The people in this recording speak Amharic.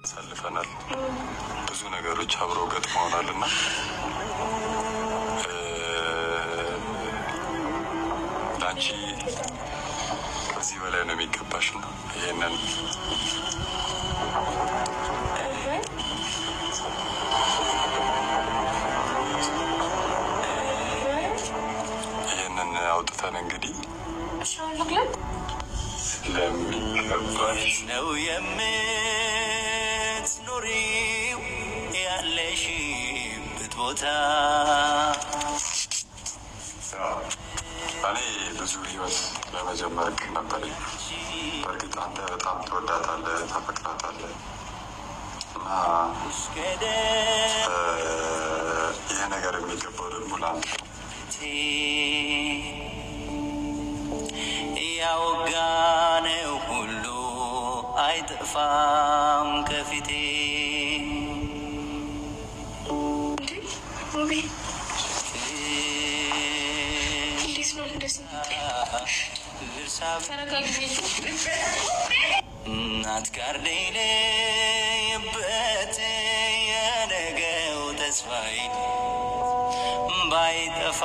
አሳልፈናል። ብዙ ነገሮች አብረው ገጥመውናል እና ለአንቺ ከዚህ በላይ ነው የሚገባሽ ነው ይሄንን ይህንን አውጥተን እንግዲህ ስለሚገባሽ ነው የምትኖሪው ያለሽበት ቦታ። እኔ ብዙ ህይወት ለመጀመር ነበር። በእርግጥ አንተ በጣም ትወዳታለህ፣ ታፈቅራታለህ እና ይህ ነገር የሚገባው ደግሞ ለአንተ ነው። ያወጋነው ሁሉ አይጠፋም ከፊቴ። ውቤ፣ እንዴት ነው እንደዚህ? ተረጋጊ። እናት ጋር ሌለበት የነገው ተስፋዬ ባይጠፋ